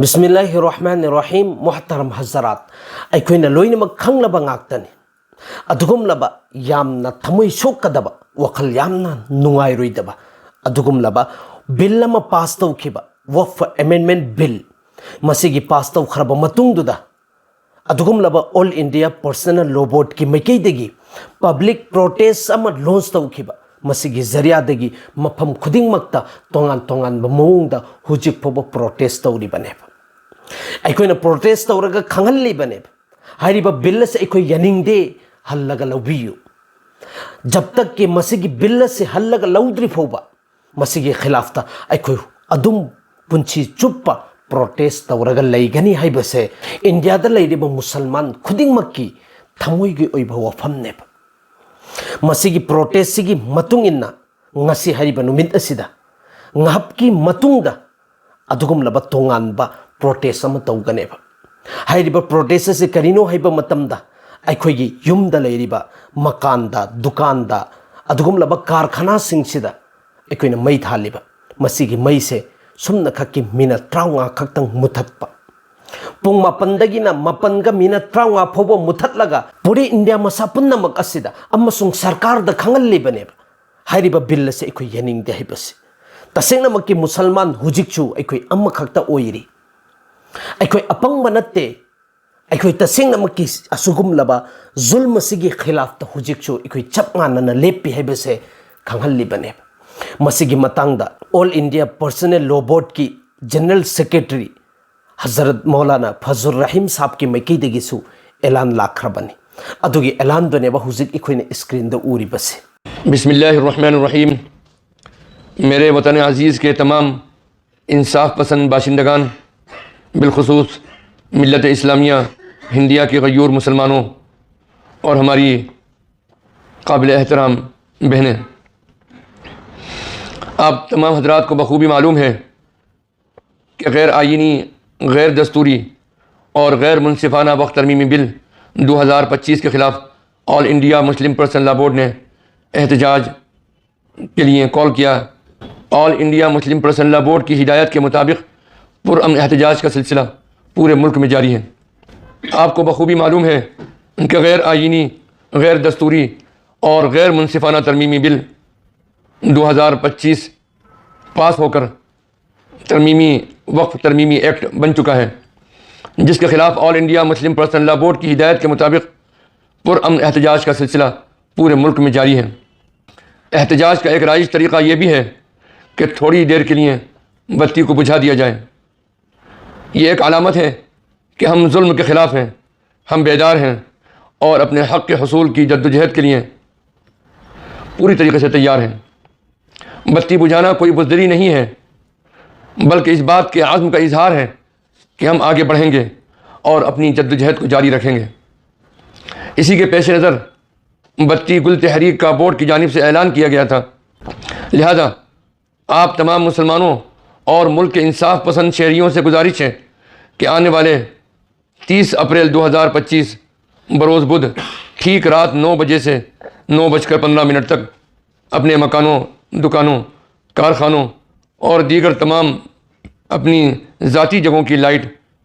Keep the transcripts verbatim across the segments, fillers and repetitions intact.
ꯕꯤꯁꯃꯤꯜꯂꯥꯍꯤꯔ ꯔꯍꯃꯥꯅꯤꯔ ꯔꯍꯤꯝ꯫ ꯃꯨꯍꯇꯔꯝ ꯍꯖꯔꯥꯠ, ꯑꯩꯈꯣꯏꯅ ꯂꯣꯏꯅꯃꯛ ꯈꯪꯂꯕ ꯉꯥꯛꯇꯅꯤ꯫ ꯑꯗꯨꯒꯨꯝꯂꯕ ꯌꯥꯝꯅ ꯊꯃꯣꯏ ꯁꯣꯛꯀꯗꯕ, ꯋꯥꯈꯜ ꯌꯥꯝꯅ ꯅꯨꯡꯉꯥꯏꯔꯣꯏꯗꯕ ꯑꯗꯨꯒꯨꯝꯂꯕ ꯕꯤꯜ ꯑꯃ ꯄꯥꯁ ꯇꯧꯈꯤꯕ, ꯋꯛꯐ ꯑꯦꯃꯦꯟꯃꯦꯟ ꯕꯤꯜ, ꯃꯁꯤꯒꯤ ꯄꯥꯁ ꯇꯧꯈ꯭ꯔꯕ ꯃꯇꯨꯡꯗꯨꯗ ꯑꯗꯨꯒꯨꯝꯂꯕ ꯑꯣꯜ ꯏꯟꯗꯤꯌꯥ ꯄꯔꯁꯅꯦꯜ ꯂꯣ ꯕꯣꯔꯗꯀꯤ ꯃꯥꯏꯀꯩꯗꯒꯤ ꯄꯕ꯭ꯂꯤꯛ ꯄ꯭ꯔꯣꯇꯦꯁ ꯑꯃ ꯂꯣꯟꯁ ꯇꯧꯈꯤꯕ, ꯃꯁꯤꯒꯤ ꯖꯔꯤꯌꯥꯗꯒꯤ ꯃꯐꯝ ꯈꯨꯗꯤꯡꯃꯛꯇ ꯇꯣꯉꯥꯟ ꯇꯣꯉꯥꯟꯕ ꯃꯑꯣꯡꯗ ꯍꯧꯖꯤꯛ ꯐꯥꯎꯕ ꯄ꯭ꯔꯣꯇꯦꯁ ꯇꯧꯔꯤꯕꯅꯦꯕ꯫ ꯑꯩꯈꯣꯏꯅ ꯄ꯭ꯔꯣꯇꯦꯁ ꯇꯧꯔꯒ ꯈꯪꯍꯜꯂꯤꯕꯅꯦꯕ, ꯍꯥꯏꯔꯤꯕ ꯕꯤꯜ ꯑꯁꯤ ꯑꯩꯈꯣꯏ ꯌꯥꯅꯤꯡꯗꯦ, ꯍꯜꯂꯒ ꯂꯧꯕꯤꯌꯨ꯫ ꯖꯕ ꯇꯛꯀꯤ ꯃꯁꯤꯒꯤ ꯕꯤꯜ ꯑꯁꯤ ꯍꯜꯂꯒ ꯂꯧꯗ꯭ꯔꯤ ꯐꯥꯎꯕ ꯃꯁꯤꯒꯤ ꯈꯤꯂꯥꯐꯇ ꯑꯩꯈꯣꯏ ꯑꯗꯨꯝ ꯄꯨꯟꯁꯤ ꯆꯨꯞꯄ ꯄ꯭ꯔꯣꯇꯦꯁ ꯇꯧꯔꯒ ꯂꯩꯒꯅꯤ ꯍꯥꯏꯕꯁꯦ ꯏꯟꯗꯤꯌꯥꯗ ꯂꯩꯔꯤꯕ ꯃꯨꯁꯜꯃꯥꯟ ꯈꯨꯗꯤꯡꯃꯛꯀꯤ ꯊꯃꯣꯏꯒꯤ ꯑꯣꯏꯕ ꯋꯥꯐꯝꯅꯦꯕ꯫ ꯃꯁꯤꯒꯤ ꯄ꯭ꯔꯣꯇꯦꯁꯁꯤꯒꯤ ꯃꯇꯨꯡ ꯏꯟꯅ ꯉꯁꯤ ꯍꯥꯏꯔꯤꯕ ꯅꯨꯃꯤꯠ ꯑꯁꯤꯗ ꯉꯥꯏꯍꯥꯛꯀꯤ ꯃꯇꯨꯡꯗ ꯑꯗꯨꯒꯨꯝꯂꯕ ꯇꯣꯉꯥꯟꯕ ꯄ꯭ꯔꯣꯇꯦꯁ ꯑꯃ ꯇꯧꯒꯅꯦꯕ꯫ ꯍꯥꯏꯔꯤꯕ ꯄ꯭ꯔꯣꯇꯦꯁ ꯑꯁꯤ ꯀꯔꯤꯅꯣ ꯍꯥꯏꯕ ꯃꯇꯝꯗ, ꯑꯩꯈꯣꯏꯒꯤ ꯌꯨꯝꯗ ꯂꯩꯔꯤꯕ ꯃꯀꯥꯟꯗ, ꯗꯨꯀꯥꯟꯗ, ꯑꯗꯨꯒꯨꯝꯂꯕ ꯀꯥꯔꯈꯥꯅꯥꯁꯤꯡꯁꯤꯗ ꯑꯩꯈꯣꯏꯅ ꯃꯩ ꯊꯥꯜꯂꯤꯕ, ꯃꯁꯤꯒꯤ ꯃꯩꯁꯦ ꯁꯨꯝꯅꯈꯛꯀꯤ ꯃꯤꯅꯠ ꯇꯔꯥꯃꯉꯥ ꯈꯛꯇꯪ ꯃꯨꯊꯠꯄ꯫ ꯄꯨꯡ ꯃꯥꯄꯟꯗꯒꯤꯅ ꯃꯥꯄꯟꯒ ꯃꯤꯅꯠ ꯇꯔꯥꯃꯉꯥ ꯐꯥꯎꯕ ꯃꯨꯊꯠꯂꯒ ꯄꯨꯔꯤ ꯏꯟꯗꯤꯌꯥ ꯃꯁꯥ ꯄꯨꯝꯅꯃꯛ ꯑꯁꯤꯗ ꯑꯃꯁꯨꯡ ꯁꯔꯀꯥꯔꯗ ꯈꯪꯍꯜꯂꯤꯕꯅꯦꯕ꯫ ꯍꯥꯏꯔꯤꯕ ꯕꯤꯜ ꯑꯁꯤ ꯑꯩꯈꯣꯏ ꯌꯥꯅꯤꯡꯗꯦ ꯍꯥꯏꯕꯁꯤ꯫ ꯇꯁꯦꯡꯅꯃꯛꯀꯤ ꯃꯨꯁꯜꯃꯥꯟ ꯍꯧꯖꯤꯛꯁꯨ ꯑꯩꯈꯣꯏ ꯑꯃꯈꯛꯇ ꯑꯣꯏꯔꯤ꯫ ꯑꯩꯈꯣꯏ ꯑꯄꯪꯕ ꯅꯠꯇꯦ꯫ ꯑꯩꯈꯣꯏ ꯇꯁꯦꯡꯅꯃꯛꯀꯤ ꯑꯁꯤꯒꯨꯝꯂꯕ ꯖꯨꯜꯝ ꯑꯁꯤꯒꯤ ꯈꯤꯂꯥꯐꯇ ꯍꯧꯖꯤꯛꯁꯨ ꯑꯩꯈꯣꯏ ꯆꯞ ꯃꯥꯟꯅꯅ ꯂꯦꯞꯄꯤ ꯍꯥꯏꯕꯁꯦ ꯈꯪꯍꯜꯂꯤꯕꯅꯦꯕ꯫ ꯃꯁꯤꯒꯤ ꯃꯇꯥꯡꯗ ꯑꯣꯜ ꯏꯟꯗꯤꯌꯥ ꯄꯔꯁꯅꯦꯜ ꯂꯣ ꯕꯣꯔꯗꯀꯤ ꯖꯦꯅꯔꯦꯜ ꯁꯦꯀ꯭ꯔꯦꯇꯔꯤ ꯍꯖꯔꯠ ꯃꯧꯂꯥꯅꯥ ꯐꯖꯨꯔ ꯔꯍꯤꯝ ꯁꯥꯍꯕꯀꯤ ꯃꯥꯏꯀꯩꯗꯒꯤꯁꯨ ꯑꯦꯂꯥꯟ ꯂꯥꯛꯈ꯭ꯔꯕꯅꯤ꯫ ꯑꯗꯨꯒꯤ ꯑꯦꯂꯥꯟꯗꯨꯅꯦꯕ ꯍꯧꯖꯤꯛ ꯑꯩꯈꯣꯏꯅ ꯁ꯭ꯀ꯭ꯔꯤꯟꯗ ꯎꯔꯤꯕꯁꯦ꯫ بسم اللہ الرحمن الرحیم۔ میرے وطن عزیز کے تمام انصاف پسند باشندگان، بالخصوص ملت اسلامیہ ہندیہ کے غیور مسلمانوں اور ہماری قابل احترام بہنیں، آپ تمام حضرات کو بخوبی معلوم ہے کہ غیر آئینی، غیر دستوری اور غیر منصفانہ وقت ترمیمی بل دو ہزار پچیس کے خلاف آل انڈیا مسلم پرسنل لا بورڈ نے احتجاج کے لیے کال کیا۔ آل انڈیا مسلم پرسنل لا بورڈ کی ہدایت کے مطابق پرامن احتجاج کا سلسلہ پورے ملک میں جاری ہے۔ آپ کو بخوبی معلوم ہے کہ غیر آئینی، غیر دستوری اور غیر منصفانہ ترمیمی بل دو ہزار پچیس پاس ہو کر ترمیمی، وقف ترمیمی ایکٹ بن چکا ہے، جس کے خلاف آل انڈیا مسلم پرسنل لا بورڈ کی ہدایت کے مطابق پرامن احتجاج کا سلسلہ پورے ملک میں جاری ہے۔ احتجاج کا ایک رائج طریقہ یہ بھی ہے کہ تھوڑی دیر کے لیے بتی کو بجھا دیا جائے۔ یہ ایک علامت ہے کہ ہم ظلم کے خلاف ہیں، ہم بیدار ہیں اور اپنے حق کے حصول کی جدوجہد کے لیے پوری طریقے سے تیار ہیں۔ بتی بجھانا کوئی بزدلی نہیں ہے، بلکہ اس بات کے عزم کا اظہار ہے کہ ہم آگے بڑھیں گے اور اپنی جدوجہد کو جاری رکھیں گے۔ اسی کے پیش نظر بتی گل تحریک کا بورڈ کی جانب سے اعلان کیا گیا تھا، لہذا آپ تمام مسلمانوں اور ملک کے انصاف پسند شہریوں سے گزارش ہے کہ آنے والے تیس اپریل دو ہزار پچیس، بروز بدھ، ٹھیک رات نو بجے سے نو بج کر پندرہ منٹ تک اپنے مکانوں، دکانوں، کارخانوں اور دیگر تمام اپنی ذاتی جگہوں کی لائٹ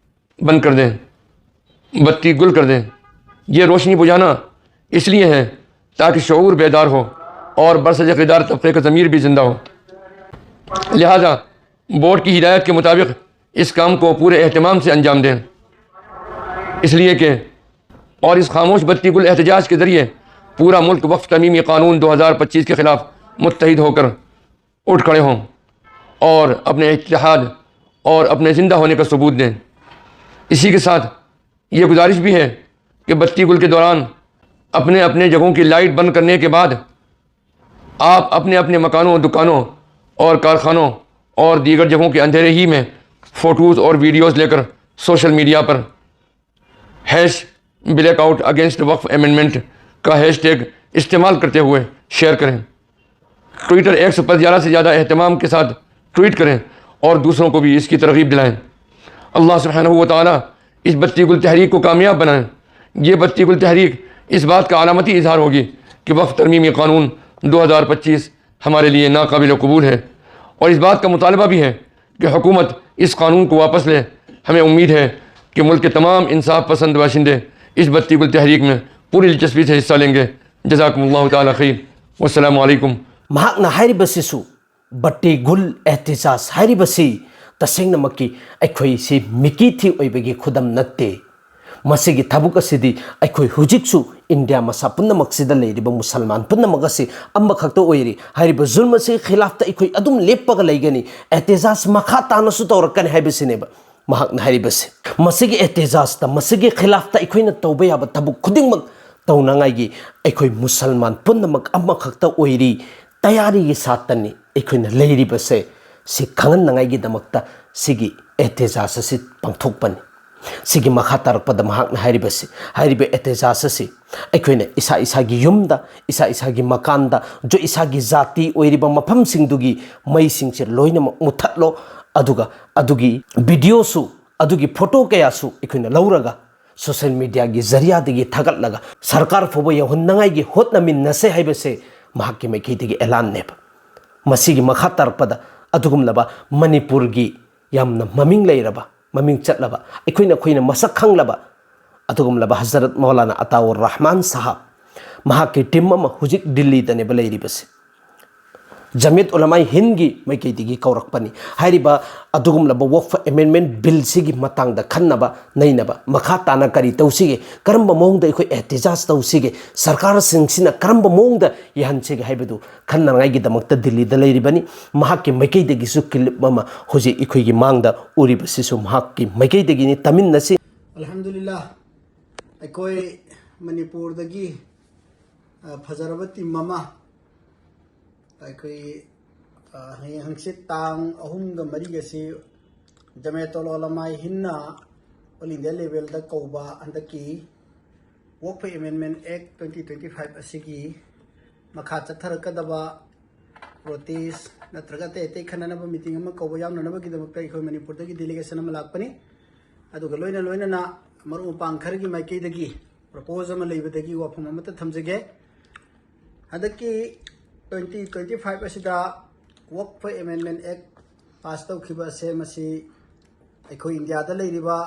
بند کر دیں، بتی گل کر دیں۔ یہ روشنی بجھانا اس لیے ہے تاکہ شعور بیدار ہو اور برسر اقتدار طبقے کا ضمیر بھی زندہ ہو۔ لہذا بورڈ کی ہدایت کے مطابق اس کام کو پورے اہتمام سے انجام دیں، اس لیے کہ اور اس خاموش بتی گل احتجاج کے ذریعے پورا ملک وقف ترمیمی قانون دو ہزار پچیس کے خلاف متحد ہو کر اٹھ کھڑے ہوں اور اپنے اتحاد اور اپنے زندہ ہونے کا ثبوت دیں۔ اسی کے ساتھ یہ گزارش بھی ہے کہ بتی گل کے دوران اپنے اپنے جگہوں کی لائٹ بند کرنے کے بعد آپ اپنے اپنے مکانوں، دکانوں اور کارخانوں اور دیگر جگہوں کے اندھیرے ہی میں فوٹوز اور ویڈیوز لے کر سوشل میڈیا پر ہیش بلیک آؤٹ اگینسٹ وقف امینڈمنٹ کا ہیش ٹیگ استعمال کرتے ہوئے شیئر کریں۔ ٹویٹر ایکس پر زیادہ سے زیادہ اہتمام کے ساتھ ٹویٹ کریں اور دوسروں کو بھی اس کی ترغیب دلائیں۔ اللہ سبحانہ و تعالیٰ اس بتی گل تحریک کو کامیاب بنائیں۔ یہ بتی گل تحریک اس بات کا علامتی اظہار ہوگی کہ وقف ترمیمی قانون دو ہزار پچیس ہمارے لیے ناقابل قبول ہے، اور اس بات کا مطالبہ بھی ہے कि हुकूमत इस कानून को वापस ले। हमें उम्मीद है कि मुल्क के तमाम इंसाफ पसंद बाशिंदे इस बत्ती गुल तहरीक में पूरी दिलचस्पी से हिस्सा लेंगे। जज़ाकुमुल्लाहु ताला खैर। वस्सलामु अलैकुम। ꯃꯍꯥꯛꯅ ꯍꯥꯏꯔꯤꯕꯁꯤꯁꯨ ꯕꯠꯇꯤ ꯒꯨꯜ ꯑꯦꯍꯇꯤꯖꯥꯖ ꯍꯥꯏꯔꯤꯕꯁꯤ ꯇꯁꯦꯡꯅꯃꯛꯀꯤ ꯑꯩꯈꯣꯏꯁꯤ ꯃꯤꯀꯤ ꯊꯤ ꯑꯣꯏꯕꯒꯤ ꯈꯨꯗꯝ ꯅꯠꯇꯦ꯫ ꯃꯁꯤꯒꯤ ꯊꯕꯛ ꯑꯁꯤꯗꯤ ꯑꯩꯈꯣꯏ ꯍꯧꯖꯤꯛꯁꯨ ꯏꯟꯗꯤꯌꯥ ꯃꯁꯥ ꯄꯨꯝꯅꯃꯛꯁꯤꯗ ꯂꯩꯔꯤꯕ ꯃꯨꯁꯜꯃꯥꯟ ꯄꯨꯝꯅꯃꯛ ꯑꯁꯤ ꯑꯃꯈꯛꯇ ꯑꯣꯏꯔꯤ꯫ ꯍꯥꯏꯔꯤꯕ ꯖꯨꯜꯝ ꯑꯁꯤꯒꯤ ꯈꯤꯂꯥꯐꯇ ꯑꯩꯈꯣꯏ ꯑꯗꯨꯝ ꯂꯦꯞꯄꯒ ꯂꯩꯒꯅꯤ꯫ ꯑꯦꯍꯇꯤꯖꯥꯖ ꯃꯈꯥ ꯇꯥꯅꯁꯨ ꯇꯧꯔꯛꯀꯅꯤ ꯍꯥꯏꯕꯁꯤꯅꯦꯕ ꯃꯍꯥꯛꯅ ꯍꯥꯏꯔꯤꯕꯁꯦ꯫ ꯃꯁꯤꯒꯤ ꯑꯦꯍꯇꯤꯖꯥꯖꯇ, ꯃꯁꯤꯒꯤ ꯈꯤꯂꯥꯐꯇ ꯑꯩꯈꯣꯏꯅ ꯇꯧꯕ ꯌꯥꯕ ꯊꯕꯛ ꯈꯨꯗꯤꯡꯃꯛ ꯇꯧꯅꯉꯥꯏꯒꯤ ꯑꯩꯈꯣꯏ ꯃꯨꯁꯜꯃꯥꯟ ꯄꯨꯝꯅꯃꯛ ꯑꯃꯈꯛꯇ ꯑꯣꯏꯔꯤ, ꯇꯌꯥꯔꯤꯒꯤ ꯁꯥꯠꯇꯅꯤ ꯑꯩꯈꯣꯏꯅ ꯂꯩꯔꯤꯕꯁꯦ꯫ ꯁꯤ ꯈꯪꯍꯟꯅꯉꯥꯏꯒꯤꯗꯃꯛꯇ ꯁꯤꯒꯤ ꯑꯦꯍꯇꯤꯖꯥꯖ ꯑꯁꯤ ꯄꯥꯡꯊꯣꯛꯄꯅꯤ꯫ ꯁꯤꯒꯤ ꯃꯈꯥ ꯇꯥꯔꯛꯄꯗ ꯃꯍꯥꯛꯅ ꯍꯥꯏꯔꯤꯕꯁꯤ, ꯍꯥꯏꯔꯤꯕ ꯑꯦꯍꯇꯤꯖꯥꯖ ꯑꯁꯤ ꯑꯩꯈꯣꯏꯅ ꯏꯁꯥ ꯏꯁꯥꯒꯤ ꯌꯨꯝꯗ, ꯏꯁꯥ ꯏꯁꯥꯒꯤ ꯃꯀꯥꯟꯗ, ꯖꯣ-, ꯏꯁꯥꯒꯤ ꯖꯥꯇꯤ ꯑꯣꯏꯔꯤꯕ ꯃꯐꯝꯁꯤꯡꯗꯨꯒꯤ ꯃꯩꯁꯤꯡꯁꯦ ꯂꯣꯏꯅꯃꯛ ꯃꯨꯊꯠꯂꯣ꯫ ꯑꯗꯨꯒ ꯑꯗꯨꯒꯤ ꯚꯤꯗꯤꯑꯣꯁꯨ, ꯑꯗꯨꯒꯤ ꯐꯣꯇꯣ ꯀꯌꯥꯁꯨ ꯑꯩꯈꯣꯏꯅ ꯂꯧꯔꯒ ꯁꯣꯁꯤꯌꯦꯜ ꯃꯤꯗꯤꯌꯥꯒꯤ ꯖꯔꯤꯌꯥꯗꯒꯤ ꯊꯥꯒꯠꯂꯒ ꯁꯔꯀꯥꯔ ꯐꯥꯎꯕ ꯌꯧꯍꯟꯅꯉꯥꯏꯒꯤ ꯍꯣꯠꯅꯃꯤꯟꯅꯁꯦ ꯍꯥꯏꯕꯁꯦ ꯃꯍꯥꯛꯀꯤ ꯃꯥꯏꯀꯩꯗꯒꯤ ꯑꯦꯂꯥꯟꯅꯦꯕ꯫ ꯃꯁꯤꯒꯤ ꯃꯈꯥ ꯇꯥꯔꯛꯄꯗ ꯑꯗꯨꯒꯨꯝꯂꯕ ꯃꯅꯤꯄꯨꯔꯒꯤ ꯌꯥꯝꯅ ꯃꯃꯤꯡ ꯂꯩꯔꯕ, ꯃꯃꯤꯡ ꯆꯠꯂꯕ, ꯑꯩꯈꯣꯏꯅ, ꯑꯩꯈꯣꯏꯅ ꯃꯁꯛ ꯈꯪꯂꯕ ꯑꯗꯨꯒꯨꯝꯂꯕ ꯍꯖꯔꯠ ꯃꯧꯂꯥꯅꯥ ꯑꯇꯥꯎꯔ ꯔꯍꯃꯥꯟ ꯁꯥꯍꯕ, ꯃꯍꯥꯛꯀꯤ ꯇꯤꯝ ꯑꯃ ꯍꯧꯖꯤꯛ ꯗꯤꯜꯂꯤꯗꯅꯦꯕ ꯂꯩꯔꯤꯕꯁꯦ꯫ ꯖꯃꯤꯌꯠ ꯎꯂꯃꯥꯏ ꯍꯤꯟꯗꯒꯤ ꯃꯥꯏꯀꯩꯗꯒꯤ ꯀꯧꯔꯛꯄꯅꯤ꯫ ꯍꯥꯏꯔꯤꯕ ꯑꯗꯨꯒꯨꯝꯂꯕ ꯋꯛꯐ ꯑꯦꯃꯦꯟꯗꯃꯦꯟꯠ ꯕꯤꯜꯁꯤꯒꯤ ꯃꯇꯥꯡꯗ ꯈꯟꯅꯕ ꯅꯩꯅꯕ, ꯃꯈꯥ ꯇꯥꯅ ꯀꯔꯤ ꯇꯧꯁꯤꯒꯦ, ꯀꯔꯝꯕ ꯃꯑꯣꯡꯗ ꯑꯩꯈꯣꯏ ꯑꯦꯍꯇꯤꯖꯥꯖ ꯇꯧꯁꯤꯒꯦ, ꯁꯔꯀꯥꯔꯁꯤꯡꯁꯤꯅ ꯀꯔꯝꯕ ꯃꯑꯣꯡꯗ ꯌꯥꯍꯟꯁꯤꯒꯦ ꯍꯥꯏꯕꯗꯨ ꯈꯟꯅꯉꯥꯏꯒꯤꯗꯃꯛꯇ ꯗꯤꯜꯂꯤꯗ ꯂꯩꯔꯤꯕꯅꯤ꯫ ꯃꯍꯥꯛꯀꯤ ꯃꯥꯏꯀꯩꯗꯒꯤꯁꯨ ꯀ꯭ꯂꯤꯞ ꯑꯃ ꯍꯧꯖꯤꯛ ꯑꯩꯈꯣꯏꯒꯤ ꯃꯥꯡꯗ ꯎꯔꯤꯕꯁꯤꯁꯨ ꯃꯍꯥꯛꯀꯤ ꯃꯥꯏꯀꯩꯗꯒꯤꯅꯤ꯫ ꯇꯥꯃꯤꯟꯅꯁꯤ꯫ ꯑꯜꯍꯝꯗꯨꯂꯤꯜꯂꯥ, ꯑꯩꯈꯣꯏ ꯃꯅꯤꯄꯨꯔꯗꯒꯤ, ꯑ, ꯐꯖꯔꯕ ꯇꯤꯝ ꯑꯃ ꯑꯩꯈꯣꯏ, ꯑ, ꯍꯌꯦꯡ ꯍꯪꯆꯤꯠ ꯇꯥꯡ ꯑꯍꯨꯝꯒ ꯃꯔꯤꯒꯁꯤ ꯖꯃꯦꯇꯣꯜ ꯑꯣꯂꯃꯥꯏ ꯍꯤꯟꯅ ꯑꯣꯜ ꯏꯟꯗꯤꯌꯥ ꯂꯦꯚꯦꯜꯗ ꯀꯧꯕ ꯍꯟꯗꯛꯀꯤ ꯋꯛꯐ ꯑꯦꯃꯦꯟꯗꯃꯦꯟꯠ ꯑꯦꯛ ꯇ꯭ꯋꯦꯟꯇꯤ ꯇ꯭ꯋꯦꯟꯇꯤ ꯐꯥꯏꯚ ꯑꯁꯤꯒꯤ ꯃꯈꯥ ꯆꯠꯊꯔꯛꯀꯗꯕ ꯄ꯭ꯔꯣꯇꯦꯁ ꯅꯠꯇ꯭ꯔꯒ ꯑꯇꯩ ꯑꯇꯩ ꯈꯟꯅꯅꯕ ꯃꯤꯇꯤꯡ ꯑꯃ ꯀꯧꯕ ꯌꯥꯎꯅꯅꯕꯒꯤꯗꯃꯛꯇ ꯑꯩꯈꯣꯏ ꯃꯅꯤꯄꯨꯔꯗꯒꯤ ꯗꯦꯂꯤꯒꯦꯁꯟ ꯑꯃ ꯂꯥꯛꯄꯅꯤ꯫ ꯑꯗꯨꯒ ꯂꯣꯏꯅ ꯂꯣꯏꯅꯅ ꯃꯔꯨꯞ ꯃꯄꯥꯡ ꯈꯔꯒꯤ ꯃꯥꯏꯀꯩꯗꯒꯤ ꯄ꯭ꯔꯣꯄꯣꯖ ꯑꯃ ꯂꯩꯕꯗꯒꯤ ꯋꯥꯐꯝ ꯑꯃꯠꯇ ꯊꯝꯖꯒꯦ꯫ ꯍꯟꯗꯛꯀꯤ ꯇ꯭ꯋꯦꯟꯇꯤ ꯇ꯭ꯋꯦꯟꯇꯤ ꯐꯥꯏꯚ ꯑꯁꯤꯗ ꯋꯛꯐ ꯑꯦꯃꯦꯟꯗꯃꯦꯟꯠ ꯑꯦꯛ ꯄꯥꯁ ꯇꯧꯈꯤꯕ ꯑꯁꯦ ꯃꯁꯤ ꯑꯩꯈꯣꯏ ꯏꯟꯗꯤꯌꯥꯗ ꯂꯩꯔꯤꯕ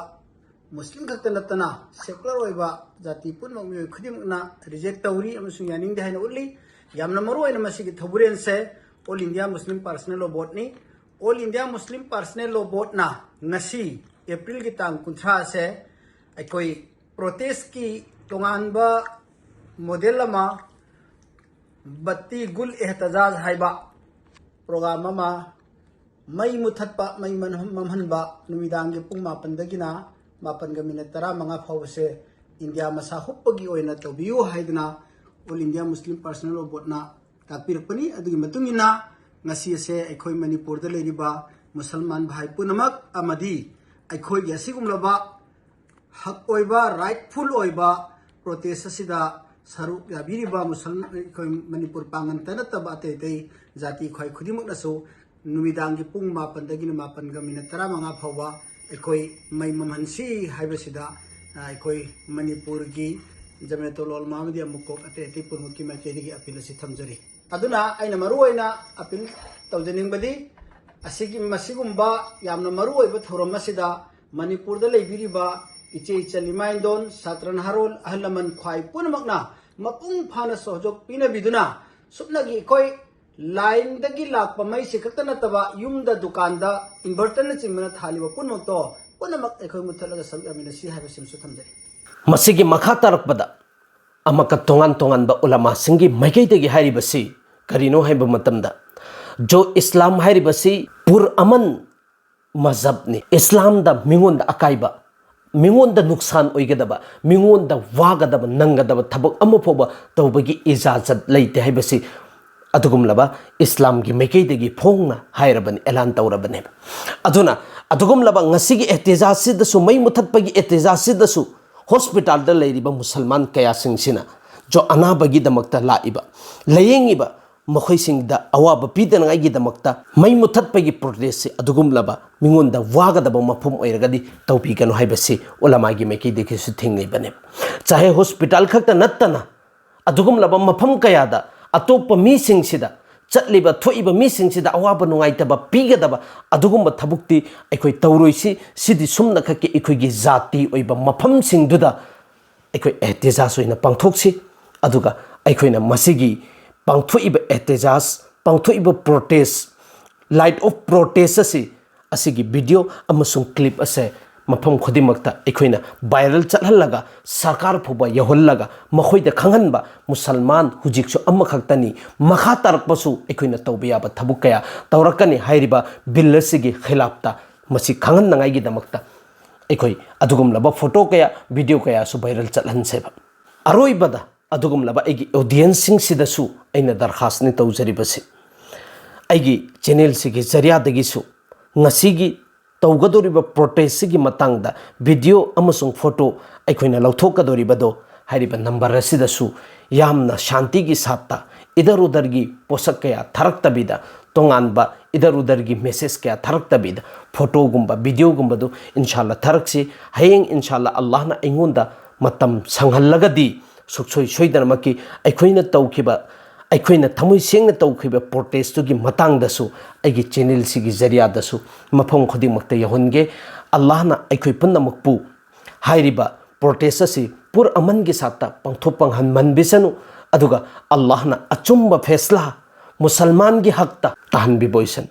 ꯃꯨꯁꯂꯤꯝ ꯈꯛꯇ ꯅꯠꯇꯅ ꯁꯦꯀꯨꯂꯔ ꯑꯣꯏꯕ ꯖꯥꯇꯤ ꯄꯨꯝꯅꯃꯛ, ꯃꯤꯑꯣꯏ ꯈꯨꯗꯤꯡꯃꯛꯅ ꯔꯤꯖꯦꯛ ꯇꯧꯔꯤ ꯑꯃꯁꯨꯡ ꯌꯥꯅꯤꯡꯗꯦ ꯍꯥꯏꯅ ꯎꯠꯂꯤ꯫ ꯌꯥꯝꯅ ꯃꯔꯨ ꯑꯣꯏꯅ ꯃꯁꯤꯒꯤ ꯊꯧꯕꯨꯔꯦꯟꯁꯦ ꯑꯣꯜ ꯏꯟꯗꯤꯌꯥ ꯃꯨꯁꯂꯤꯝ ꯄꯥꯔꯁꯅꯦꯜ ꯂꯣ ꯕꯣꯔꯗꯅꯤ꯫ ꯑꯣꯜ ꯏꯟꯗꯤꯌꯥ ꯃꯨꯁꯂꯤꯝ ꯄꯥꯔꯁꯅꯦꯜ ꯂꯣ ꯕꯣꯔꯗꯅ ꯉꯁꯤ ꯑꯦꯄ꯭ꯔꯤꯜꯒꯤ ꯇꯥꯡ ꯀꯨꯟꯊ꯭ꯔꯥ ꯑꯁꯦ ꯑꯩꯈꯣꯏ ꯄ꯭ꯔꯣꯇꯦꯁꯀꯤ ꯇꯣꯉꯥꯟꯕ ꯃꯣꯗꯦꯜ ꯑꯃ, ꯕꯠꯇꯤ ꯒꯨꯜ ꯑꯦꯍꯇꯖꯥꯖ ꯍꯥꯏꯕ ꯄ꯭ꯔꯣꯒ꯭ꯔꯥꯝ ꯑꯃ, ꯃꯩ ꯃꯨꯊꯠꯄ, ꯃꯩ ꯃꯝꯍꯟꯕ, ꯅꯨꯃꯤꯗꯥꯡꯒꯤ ꯄꯨꯡ ꯃꯥꯄꯟꯗꯒꯤꯅ ꯃꯥꯄꯟꯒ ꯃꯤꯅꯠ ꯇꯔꯥꯃꯉꯥ ꯐꯥꯎꯕꯁꯦ ꯏꯟꯗꯤꯌꯥ ꯃꯁꯥ ꯍꯨꯞꯄꯒꯤ ꯑꯣꯏꯅ ꯇꯧꯕꯤꯌꯨ ꯍꯥꯏꯗꯨꯅ ꯑꯣꯜ ꯏꯟꯗꯤꯌꯥ ꯃꯨꯁꯂꯤꯝ ꯄꯥꯔꯁꯅꯦꯜ ꯂꯣ ꯕꯣꯔꯗꯅ ꯇꯥꯛꯄꯤꯔꯛꯄꯅꯤ꯫ ꯑꯗꯨꯒꯤ ꯃꯇꯨꯡ ꯏꯟꯅ ꯉꯁꯤ ꯑꯁꯦ ꯑꯩꯈꯣꯏ ꯃꯅꯤꯄꯨꯔꯗ ꯂꯩꯔꯤꯕ ꯃꯨꯁꯜꯃꯥꯟ ꯚꯥꯏ ꯄꯨꯝꯅꯃꯛ ꯑꯃꯗꯤ ꯑꯩꯈꯣꯏꯒꯤ ꯑꯁꯤꯒꯨꯝꯂꯕ ꯍꯛ ꯑꯣꯏꯕ, ꯔꯥꯏꯠꯐꯨꯜ ꯑꯣꯏꯕ ꯄ꯭ꯔꯣꯇꯦꯁ ꯑꯁꯤꯗ ꯁꯔꯨꯛ ꯌꯥꯕꯤꯔꯤꯕ ꯃꯨꯁꯜ-, ꯑꯩꯈꯣꯏ ꯃꯅꯤꯄꯨꯔ ꯄꯥꯡꯒꯟꯇ ꯅꯠꯇꯕ ꯑꯇꯩ ꯑꯇꯩ ꯖꯥꯇꯤ ꯈ꯭ꯋꯥꯏ ꯈꯨꯗꯤꯡꯃꯛꯅꯁꯨ ꯅꯨꯃꯤꯗꯥꯡꯒꯤ ꯄꯨꯡ ꯃꯥꯄꯟꯗꯒꯤꯅ ꯃꯥꯄꯟꯒ ꯃꯤꯅꯠ ꯇꯔꯥꯃꯉꯥ ꯐꯥꯎꯕ ꯑꯩꯈꯣꯏ ꯃꯩ ꯃꯝꯍꯟꯁꯤ ꯍꯥꯏꯕꯁꯤꯗ, ꯑ, ꯑꯩꯈꯣꯏ ꯃꯅꯤꯄꯨꯔꯒꯤ ꯖꯃꯤꯌꯠ ꯎꯂꯃꯥ ꯑꯃꯗꯤ ꯑꯃꯨꯛ ꯀꯣꯛ ꯑꯇꯩ ꯑꯇꯩ ꯄꯨꯝꯅꯃꯛꯀꯤ ꯃꯥꯏꯀꯩꯗꯒꯤ ꯑꯄꯤꯜ ꯑꯁꯤ ꯊꯝꯖꯔꯤ꯫ ꯑꯗꯨꯅ ꯑꯩꯅ ꯃꯔꯨ ꯑꯣꯏꯅ ꯑꯄꯤꯜ ꯇꯧꯖꯅꯤꯡꯕꯗꯤ ꯑꯁꯤꯒꯤ, ꯃꯁꯤꯒꯨꯝꯕ ꯌꯥꯝꯅ ꯃꯔꯨ ꯑꯣꯏꯕ ꯊꯧꯔꯝ ꯑꯁꯤꯗ ꯃꯅꯤꯄꯨꯔꯗ ꯂꯩꯕꯤꯔꯤꯕ ꯏꯆꯦ ꯏꯆꯜ ꯏꯃꯥ ꯏꯟꯗꯣꯟ, ꯁꯥꯇ꯭ꯔ ꯅꯍꯥꯔꯣꯜ, ꯑꯍꯜ ꯂꯃꯟ ꯈ꯭ꯋꯥꯏ ꯄꯨꯝꯅꯃꯛꯅ ꯃꯄꯨꯡ ꯐꯥꯅ ꯁꯍꯌꯣꯒ ꯄꯤꯅꯕꯤꯗꯨꯅ ꯁꯨꯞꯅꯒꯤ ꯑꯩꯈꯣꯏ ꯂꯥꯏꯟꯗꯒꯤ ꯂꯥꯛꯄ ꯃꯩꯁꯤ ꯈꯛꯇ ꯅꯠꯇꯕ ꯌꯨꯝꯗ, ꯗꯨꯀꯥꯟꯗ ꯏꯟꯚꯔꯇꯔꯅꯆꯤꯡꯕꯅ ꯊꯥꯜꯂꯤꯕ ꯄꯨꯝꯅꯃꯛꯇꯣ ꯄꯨꯝꯅꯃꯛ ꯑꯩꯈꯣꯏ ꯃꯨꯠꯊꯠꯂꯒ ꯁꯔꯨꯛ ꯌꯥꯃꯤꯟꯅꯁꯤ ꯍꯥꯏꯕꯁꯤꯃꯁꯨ ꯊꯝꯖꯔꯤ꯫ ꯃꯁꯤꯒꯤ ꯃꯈꯥ ꯇꯥꯔꯛꯄꯗ ꯑꯃꯀ ꯇꯣꯉꯥꯟ ꯇꯣꯉꯥꯟꯕ ꯎꯂꯃꯥꯁꯤꯡꯒꯤ ꯃꯥꯏꯀꯩꯗꯒꯤ ꯍꯥꯏꯔꯤꯕꯁꯤ ꯀꯔꯤꯅꯣ ꯍꯥꯏꯕ ꯃꯇꯝꯗ, ꯖꯣ ꯏꯁꯂꯥꯝ ꯍꯥꯏꯔꯤꯕꯁꯤ ꯄꯨꯔ ꯑꯃꯟ ꯃꯖꯍꯕꯅꯤ꯫ ꯏꯁꯂꯥꯝꯗ ꯃꯤꯉꯣꯟꯗ ꯑꯀꯥꯏꯕ, ꯃꯤꯉꯣꯟꯗ ꯅꯨꯡꯁꯥꯟ ꯑꯣꯏꯒꯗꯕ, ꯃꯤꯉꯣꯟꯗ ꯋꯥꯒꯗꯕ, ꯅꯪꯒꯗꯕ ꯊꯕꯛ ꯑꯃ ꯐꯥꯎꯕ ꯇꯧꯕꯒꯤ ꯏꯖꯥꯖꯠ ꯂꯩꯇꯦ ꯍꯥꯏꯕꯁꯤ ꯑꯗꯨꯒꯨꯝꯂꯕ ꯏꯁꯂꯥꯝꯒꯤ ꯃꯥꯏꯀꯩꯗꯒꯤ ꯐꯣꯡꯅ ꯍꯥꯏꯔꯕꯅꯤ, ꯑꯦꯂꯥꯟ ꯇꯧꯔꯕꯅꯦꯕ꯫ ꯑꯗꯨꯅ ꯑꯗꯨꯒꯨꯝꯂꯕ ꯉꯁꯤꯒꯤ ꯑꯦꯍꯇꯤꯖꯥꯖꯁꯤꯗꯁꯨ, ꯃꯩ ꯃꯨꯊꯠꯄꯒꯤ ꯑꯦꯍꯇꯤꯖꯥꯖꯁꯤꯗꯁꯨ ꯍꯣꯁꯄꯤꯇꯥꯜꯗ ꯂꯩꯔꯤꯕ ꯃꯨꯁꯜꯃꯥꯟ ꯀꯌꯥꯁꯤꯡꯁꯤꯅ ꯖꯣ ꯑꯅꯥꯕꯒꯤꯗꯃꯛꯇ ꯂꯥꯛꯏꯕ, ꯂꯥꯌꯦꯡꯉꯤꯕ ꯃꯈꯣꯏꯁꯤꯡꯗ ꯑꯋꯥꯕ ꯄꯤꯗꯅꯉꯥꯏꯒꯤꯗꯃꯛꯇ ꯃꯩ ꯃꯨꯊꯠꯄꯒꯤ ꯄ꯭ꯔꯣꯇꯦꯁꯁꯤ ꯑꯗꯨꯒꯨꯝꯂꯕ ꯃꯤꯉꯣꯟꯗ ꯋꯥꯒꯗꯕ ꯃꯐꯝ ꯑꯣꯏꯔꯒꯗꯤ ꯇꯧꯕꯤꯒꯅꯨ ꯍꯥꯏꯕꯁꯤ ꯎꯂꯃꯥꯒꯤ ꯃꯥꯏꯀꯩꯗꯒꯤꯁꯨ ꯊꯦꯡꯅꯩꯕꯅꯦꯕ꯫ ꯆꯥꯍꯦ ꯍꯣꯁꯄꯤꯇꯥꯜ ꯈꯛꯇ ꯅꯠꯇꯅ ꯑꯗꯨꯒꯨꯝꯂꯕ ꯃꯐꯝ ꯀꯌꯥꯗ ꯑꯇꯣꯞꯄ ꯃꯤꯁꯤꯡꯁꯤꯗ ꯆꯠꯂꯤꯕ ꯊꯣꯛꯏꯕ ꯃꯤꯁꯤꯡꯁꯤꯗ ꯑꯋꯥꯕ ꯅꯨꯡꯉꯥꯏꯇꯕ ꯄꯤꯒꯗꯕ ꯑꯗꯨꯒꯨꯝꯕ ꯊꯕꯛꯇꯤ ꯑꯩꯈꯣꯏ ꯇꯧꯔꯣꯏꯁꯤ꯫ ꯁꯤꯗꯤ ꯁꯨꯝꯅꯈꯛꯀꯤ ꯑꯩꯈꯣꯏꯒꯤ ꯖꯥꯇꯤ ꯑꯣꯏꯕ ꯃꯐꯝꯁꯤꯡꯗꯨꯗ ꯑꯩꯈꯣꯏ ꯑꯦꯍꯇꯤꯖꯥꯖ ꯑꯣꯏꯅ ꯄꯥꯡꯊꯣꯛꯁꯤ꯫ ꯑꯗꯨꯒ ꯑꯩꯈꯣꯏꯅ ꯃꯁꯤꯒꯤ ꯄꯥꯡꯊꯣꯛꯏꯕ ꯑꯦꯍꯇꯤꯖꯥꯖ, ꯄꯥꯡꯊꯣꯛꯏꯕ ꯄ꯭ꯔꯣꯇꯦꯁ, ꯂꯥꯏꯠ ꯑꯣꯐ ꯄ꯭ꯔꯣꯇꯦꯁ ꯑꯁꯤ, ꯑꯁꯤꯒꯤ ꯚꯤꯗꯤꯑꯣ ꯑꯃꯁꯨꯡ ꯀ꯭ꯂꯤꯞ ꯑꯁꯦ ꯃꯐꯝ ꯈꯨꯗꯤꯡꯃꯛꯇ ꯑꯩꯈꯣꯏꯅ ꯚꯥꯏꯔꯦꯜ ꯆꯠꯍꯜꯂꯒ, ꯁꯔꯀꯥꯔ ꯐꯥꯎꯕ ꯌꯧꯍꯜꯂꯒ, ꯃꯈꯣꯏꯗ ꯈꯪꯍꯟꯕ, ꯃꯨꯁꯜꯃꯥꯟ ꯍꯧꯖꯤꯛꯁꯨ ꯑꯃꯈꯛꯇꯅꯤ, ꯃꯈꯥ ꯇꯥꯔꯛꯄꯁꯨ ꯑꯩꯈꯣꯏꯅ ꯇꯧꯕ ꯌꯥꯕ ꯊꯕꯛ ꯀꯌꯥ ꯇꯧꯔꯛꯀꯅꯤ ꯍꯥꯏꯔꯤꯕ ꯕꯤꯜ ꯑꯁꯤꯒꯤ ꯈꯤꯂꯥꯞꯇ꯫ ꯃꯁꯤ ꯈꯪꯍꯟꯅꯉꯥꯏꯒꯤꯗꯃꯛꯇ ꯑꯩꯈꯣꯏ ꯑꯗꯨꯒꯨꯝꯂꯕ ꯐꯣꯇꯣ ꯀꯌꯥ, ꯚꯤꯗꯤꯑꯣ ꯀꯌꯥꯁꯨ ꯚꯥꯏꯔꯦꯜ ꯆꯠꯍꯟꯁꯦꯕ꯫ ꯑꯔꯣꯏꯕꯗ ꯑꯗꯨꯒꯨꯝꯂꯕ ꯑꯩꯒꯤ ꯑꯣꯗꯤꯌꯦꯟꯁꯁꯤꯡꯁꯤꯗꯁꯨ ꯑꯩꯅ ꯗꯔꯈꯥꯁꯅꯤ ꯇꯧꯖꯔꯤꯕꯁꯤ, ꯑꯩꯒꯤ ꯆꯦꯅꯦꯜꯁꯤꯒꯤ ꯖꯔꯤꯌꯥꯗꯒꯤꯁꯨ ꯉꯁꯤꯒꯤ ꯇꯧꯒꯗꯧꯔꯤꯕ ꯄ꯭ꯔꯣꯇꯦꯁꯁꯤꯒꯤ ꯃꯇꯥꯡꯗ ꯚꯤꯗꯤꯑꯣ ꯑꯃꯁꯨꯡ ꯐꯣꯇꯣ ꯑꯩꯈꯣꯏꯅ ꯂꯧꯊꯣꯛꯀꯗꯧꯔꯤꯕꯗꯣ ꯍꯥꯏꯔꯤꯕ ꯅꯝꯕꯔ ꯑꯁꯤꯗꯁꯨ ꯌꯥꯝꯅ ꯁꯥꯟꯇꯤꯒꯤ ꯁꯥꯠꯇ ꯏꯗꯔ ꯎꯗꯔꯒꯤ ꯄꯣꯠꯁꯛ ꯀꯌꯥ ꯊꯥꯔꯛꯇꯕꯤꯗ, ꯇꯣꯉꯥꯟꯕ ꯏꯗꯔ ꯎꯗꯔꯒꯤ ꯃꯦꯁꯦꯖ ꯀꯌꯥ ꯊꯥꯔꯛꯇꯕꯤꯗ, ꯐꯣꯇꯣꯒꯨꯝꯕ, ꯚꯤꯗꯤꯑꯣꯒꯨꯝꯕꯗꯨ ꯏꯟꯁꯥꯜꯂꯥ ꯊꯥꯔꯛꯁꯤ꯫ ꯍꯌꯦꯡ ꯏꯟꯁꯥꯜꯂꯥ ꯑꯜꯂꯥꯍꯅ ꯑꯩꯉꯣꯟꯗ ꯃꯇꯝ ꯁꯪꯍꯜꯂꯒꯗꯤ ꯁꯨꯡꯁꯣꯏ ꯁꯣꯏꯗꯅꯃꯛꯀꯤ ꯑꯩꯈꯣꯏꯅ ꯇꯧꯈꯤꯕ, ꯑꯩꯈꯣꯏꯅ ꯊꯃꯣꯏ ꯁꯦꯡꯅ ꯇꯧꯈꯤꯕ ꯄ꯭ꯔꯣꯇꯦꯁꯇꯨꯒꯤ ꯃꯇꯥꯡꯗꯁꯨ ꯑꯩꯒꯤ ꯆꯦꯅꯦꯜꯁꯤꯒꯤ ꯖꯔꯤꯌꯥꯗꯁꯨ ꯃꯐꯝ ꯈꯨꯗꯤꯡꯃꯛꯇ ꯌꯧꯍꯟꯒꯦ꯫ ꯑꯜꯂꯥꯍꯅ ꯑꯩꯈꯣꯏ ꯄꯨꯝꯅꯃꯛꯄꯨ ꯍꯥꯏꯔꯤꯕ ꯄ꯭ꯔꯣꯇꯦꯁ ꯑꯁꯤ ꯄꯨꯔ ꯑꯃꯟꯒꯤ ꯁꯥꯠꯇ ꯄꯥꯡꯊꯣꯛ ꯄꯥꯡꯍꯟꯃꯟꯕꯤꯁꯅꯨ, ꯑꯗꯨꯒ ꯑꯜꯂꯥꯍꯅ ꯑꯆꯨꯝꯕ ꯐꯦꯁꯂꯥ ꯃꯨꯁꯜꯃꯥꯟꯒꯤ ꯍꯛꯇ ꯇꯥꯍꯟꯕꯤꯕ ꯑꯣꯏꯁꯅꯨ꯫